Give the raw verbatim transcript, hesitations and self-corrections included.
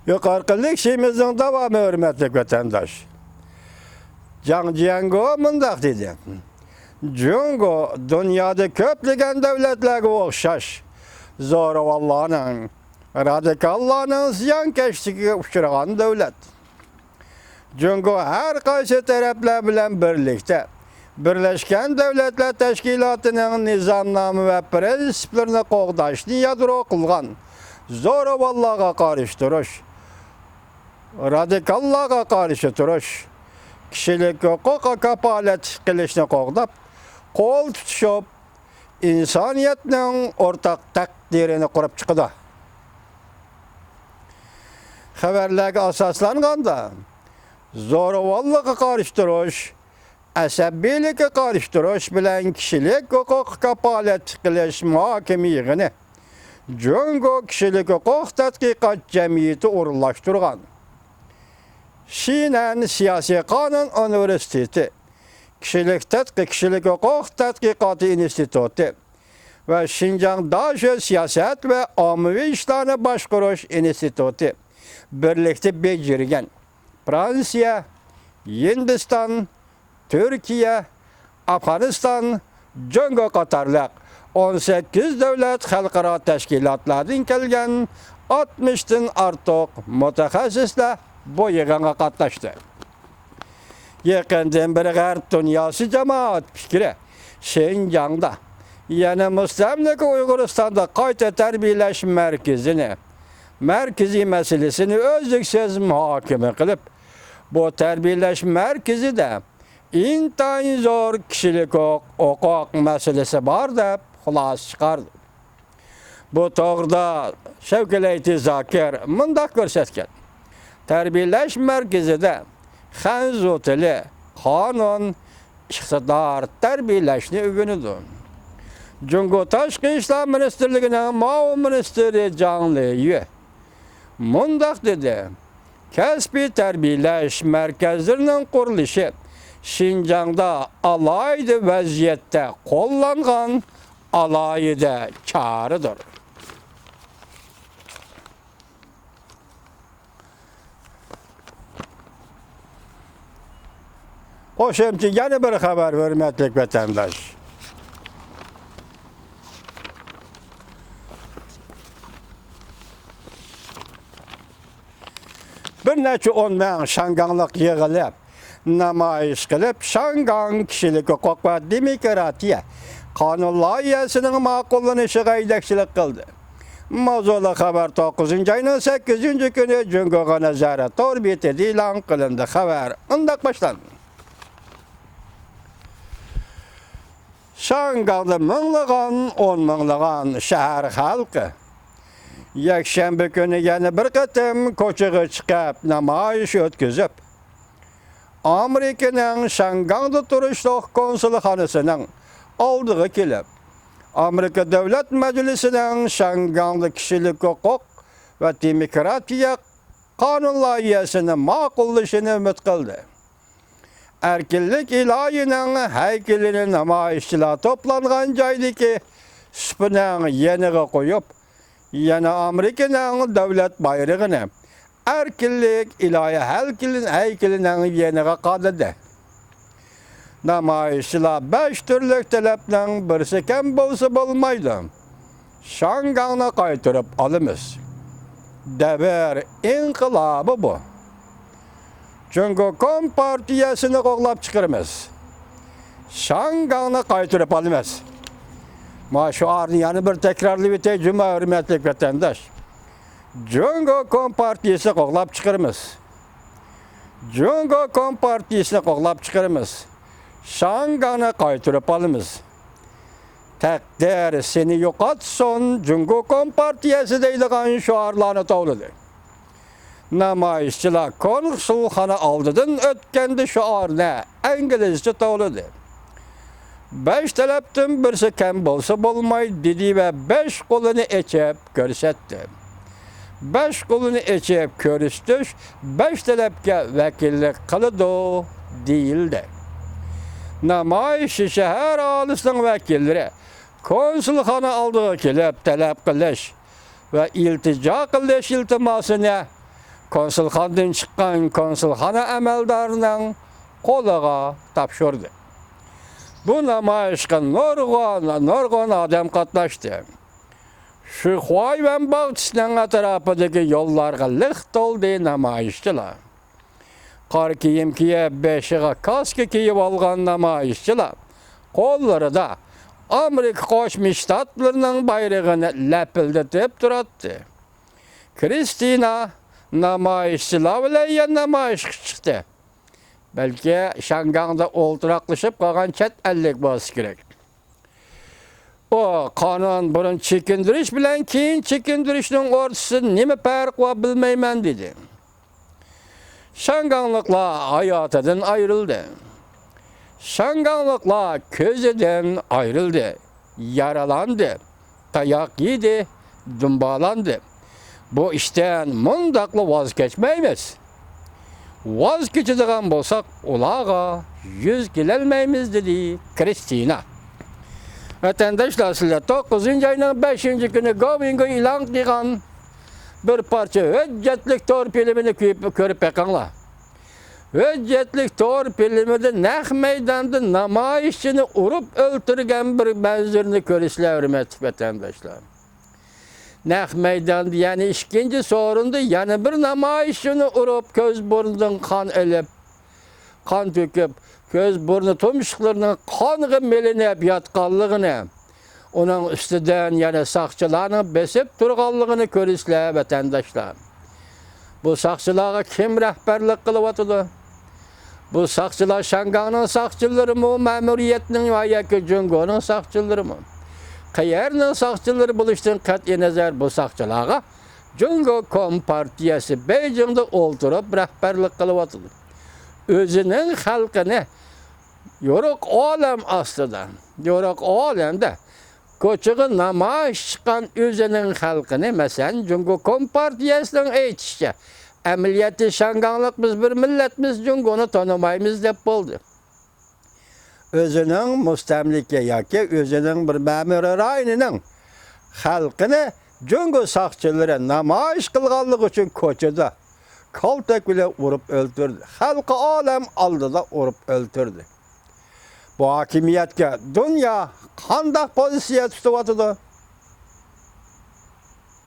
يۇقىرىقى لېكسىيىمىزنىڭ داۋامى، ھۆرمەتلىك ۋەتەنداش. جاڭ جيەنگو مۇنداق دېدى: جۇڭگو دۇنيادا كۆپلىگەن دۆلەتلەرگە ئوخشاش زوراۋانلارنىڭ، رادىكاللارنىڭ زىيانكەشلىكىگە ئۇچرىغان دۆلەت. جۇڭگو ھەر قايسى تەرەپلەر بىلەن بىرلىكتە بىرلەشكەن دۆلەتلەر تەشكىلاتىنىڭ نىزامنامە ۋە پىرىنسىپلىرىنى قوغداشنى يادرو قىلغان زوراۋانلارغا قارشى تۇرۇش، رادىكاللارغا قارشى تۇرۇش، كىشىلىك ھوقۇققا كاپالەتلىك قىلىشنى قوغداپ، قول تۇتۇشۇپ، ئىنسانىيەتنىڭ ئورتاق تەقدىرىنى قۇرۇپ چىقىدۇ. خەۋەرلەرگە ئاساسلانغاندا، زوراۋانلىققا قارشى تۇرۇش، ئەسەبىيلىككە قارشى تۇرۇش بىلەن كىشىلىك ھوقۇققا كاپالەتلىك قىلىش مۇھاكىمە يىغىنى جۇڭگو كىشىلىك ھوقۇق تەتقىقات جەمئىيىتى ئورۇنلاشتۇرغان. شىنەن سىياسىي قانۇن ئۇنىۋېرسىتېتى، كىشىلىك تەتقىق، كىشىلىك ھوقۇق تەتقىقاتى ئىنستىتۇتى ۋە شىنجاڭ داشۆ سىياسەت ۋە ئاممىۋى ئىشلارنى باشقۇرۇش ئىنستىتۇتى بىرلىكتە بېجىرگەن. فرانسىيە، ھىندىستان، تۈركىيە، ئافغانىستان، جۇڭگو قاتارلىق ئون سەككىز دۆلەت خەلقئارا تەشكىلاتلاردىن كەلگەن ئاتمىشتىن ئارتۇق مۇتەخەسسىسلەر بۇ يىغىنغا قاتناشتى. يېقىندىن بېرى غەرب دۇنياسى جامائەت پىكرى شىنجاڭدا، يەنى مۇستەملىكە ئۇيغۇرىستاندا قايتا تەربىيەلەش مەركىزىنى، مەركىزىي مەسىلىسىنى ئۈزلۈكسىز مۇھاكىمە قىلىپ، بۇ تەربىيەلەش مەركىزىدە ئىنتايىن زور كىشىلىك ھوق-، ھوقۇق مەسىلىسى بار دەپ خۇلاسە چىقاردى. بۇ توغرىدا شەۋكەت ئەيتى زاكىر مۇنداق كۆرسەتكەن: تەربىيەلەش مەركىزىدە خەنزۇ تىلى، قانۇن، ئىقتىدار تەربىيەلەشنى ئۆگىنىدۇ. جۇڭگو تاشقى ئىشلار مىنىستىرلىكىنىڭ مۇئاۋىن مىنىستىرى جاڭ لېيۈ مۇنداق دېدى: كەسپىي تەربىيەلەش مەركەزلىرىنىڭ قۇرۇلۇشى شىنجاڭدا ئالاھىدە ۋەزىيەتتە قوللانغان ئالاھىدە چارىدۇر. قوشۇمچە يەنە بىر خەۋەر، ھۆرمەتلىك ۋەتەنداش. بىر نەچچە ئون مىڭ شياڭگاڭلىق يىغىلىپ، نامايىش قىلىپ، شياڭگاڭ كىشىلىك ھوقۇق ۋە دېموكراتىيە قانۇن لايىھەسىنىڭ ماقۇللىنىشىغا يېتەكچىلىك قىلدى. ماۋزۇلۇق خەۋەر توققۇزىنچى ئاينىڭ سەككىزىنچى كۈنى جۇڭگوغا نازارەت تور بېتىدە ئېلان قىلىندى. خەۋەر مۇنداق باشلاندى. شياڭگاڭدا مىڭلىغان، ئون مىڭلىغان شەھەر خەلقى يەكشەنبە كۈنى يەنە بىر قېتىم كوچىغا چىقىپ، نامايىش ئۆتكۈزۈپ، ئامېرىكىنىڭ شياڭگاڭدا تۇرۇشلۇق كونسۇلخانىسىنىڭ ئالدىغا كېلىپ، ئامېرىكا دۆلەت مەجلىسىنىڭ شياڭگاڭدا كىشىلىك ھوقۇق ۋە دېموكراتىيە قانۇن لايىھەسىنى ماقۇللىشىنى ئۈمىد قىلدى. ئەركىنلىك ئىلاھىنىڭ ھەيكىلىنى نامايىشچىلار توپلانغان جايدىكى سۇپىنىڭ يېنىغا قويۇپ، يەنە ئامېرىكىنىڭ دۆلەت بايرىقىنى ئەركىنلىك ئىلاھى ھەيكىلى-، ھەيكىلىنىڭ يېنىغا قادىدى. نامايىشچىلار بەش تۈرلۈك تەلەپنىڭ بىرسى كەم بولسا بولمايدۇ. شياڭگاڭنى قايتۇرۇپ ئالىمىز. دەۋر ئىنقىلابى بۇ. جۇڭگو كومپارتىيەسىنى قوغلاپ چىقىرىمىز. شياڭگاڭنى قايتۇرۇپ ئالىمىز. مانا شوئارنى يەنە بىر تەكرارلىۋېتەي، جۇما ھۆرمەتلىك ۋەتەنداش. جۇڭگو كومپارتىيەسىنى قوغلاپ چىقىرىمىز. جۇڭگو كومپارتىيىسىنى قوغلاپ چىقىرىمىز. شياڭگاڭنى قايتۇرۇپ ئالىمىز. تەقدىر سېنى يوقاتسۇن، جۇڭگو كومپارتىيىسى دەيدىغان شوئارلارنى توۋلىدى. نامايىشچىلار كونسۇلخانا ئالدىدىن ئۆتكەندە شوئارنى ئىنگلىزچە توۋلىدى. بەش تەلەپتىن بىرسى كەم بولسا بولماي، دېدى ۋە بەش قولىنى ئېچىپ كۆرسەتتى. بەش قولىنى ئېچىپ كۆرسىتىش بەش تەلەپكە ۋەكىللىك قىلىدۇ، دېيىلدى. نامايىشچى شەھەر ئاھالىسىنىڭ ۋەكىللىرى كونسۇلخانا ئالدىغا كېلىپ تەلەپ قىلىش ۋە ئىلتىجا قىلىش ئىلتىماسىنى كونسۇلخانىدىن چىققان كونسۇلخانا ئەمەلدارىنىڭ قولىغا تاپشۇردى. بۇ نامايىشقا نۇرغۇن، نۇرغۇن ئادەم قاتناشتى. شىخۇايۈەن باغچىسىنىڭ ئەتراپىدىكى يوللارغا لىق تولدى نامايىشچىلار. قارا كىيىم كىيىپ، بېشىغا كاسكا كىيىپ ئالغان نامايىشچىلار قوللىرىدا ئامېرىكا قوشما شتاتلىرىنىڭ بايرىقىنى لەپىلدىتىپ تۇراتتى. كرىستىنا نامايىشچىلار بىلەن يەنە نامايىشقا چىقتى. بەلكى شياڭگاڭدا ئولتۇراقلىشىپ قالغان چەت ئەللىك بولسا كېرەك. ئۇ قانۇن بۇرۇن چېكىندۈرۈش بىلەن كېيىن چېكىندۈرۈشنىڭ ئوتتۇرىسىدا نېمە پەرق بار بىلمەيمەن دېدى. شياڭگاڭلىقلار ھاياتىدىن ئايرىلدى. شياڭگاڭلىقلار كۆزىدىن ئايرىلدى، يارىلاندى، تاياق يېدى، دۇمبالاندى. بۇ ئىشتىن مۇنداقلا ۋاز كەچمەيمىز. ۋاز كېچىدىغان بولساق، ئۇلارغا يۈز كېلەلمەيمىز، دېدى كرىستىنا. ۋەتەنداشلار، سىلەر توققۇزىنچى ئاينىڭ بەشىنچى كۈنى گوۋىڭگو ئېلان قىلغان بىر پارچە ھۆججەتلىك تور فىلىمىنى كۆرۈپ، كۆرۈپ بېقىڭلار. ھۆججەتلىك تور فىلىمىدا نەق مەيداندا نامايىشچىنى ئۇرۇپ ئۆلتۈرگەن بىر مەنزىرىنى كۆرىسىلەر، ھۆرمەتلىك ۋەتەنداشلار. نەق مەيداندا، يەنى ئىككىنچى سورۇندا يەنە بىر نامايىشچىنى ئۇرۇپ، كۆز بۇرنىدىن قان ئېلىپ، قان تۆكۈپ، كۆز بۇرنى تۇمشۇقلىرىنىڭ قانغا مىلىنىپ ياتقانلىقىنى، ئۇنىڭ ئۈستىدىن يەنە ساقچىلارنىڭ بېسىپ تۇرغانلىقىنى كۆرىسىلەر، ۋەتەنداشلار. بۇ ساقچىلارغا كىم رەھبەرلىك قىلىۋاتىدۇ؟ بۇ ساقچىلار شياڭگاڭنىڭ ساقچىلىرىمۇ، مەمۇرىيەتنىڭ ۋە ياكى جۇڭگونىڭ ساقچىلىرىمۇ؟ قەيەرنىڭ ساقچىلىرى بولۇشتىن قەتئىينەزەر، بۇ ساقچىلارغا جۇڭگو كومپارتىيەسى بېيجىڭدا ئولتۇرۇپ رەھبەرلىك قىلىۋاتىدۇ. ئۆزىنىڭ خەلقىنى يورۇق ئالەم ئاستىدا، يورۇق ئالەمدە كوچىغا نامايىش چىققان ئۆزىنىڭ خەلقىنى، مەسىلەن، جۇڭگو كومپارتىيەسىنىڭ ئېيتىشىچە، ئەمەلىيەتتە شياڭگاڭلىق بىز بىر مىللەتمىز، جۇڭگونى تونۇمايمىز دەپ بولدى. ئۆزىنىڭ مۇستەملىكە ياكى ئۆزىنىڭ بىر مەمۇرىي رايونىنىڭ خەلقىنى جۇڭگو ساقچىلىرى نامايىش قىلغانلىقى ئۈچۈن كوچىدا كالتەك بىلەن ئۇرۇپ ئۆلتۈردى. خەلقى ئالەم ئالدىدا ئۇرۇپ ئۆلتۈردى. بۇ ھاكىمىيەتكە دۇنيا قانداق پوزىتسىيە تۇتۇۋاتىدۇ؟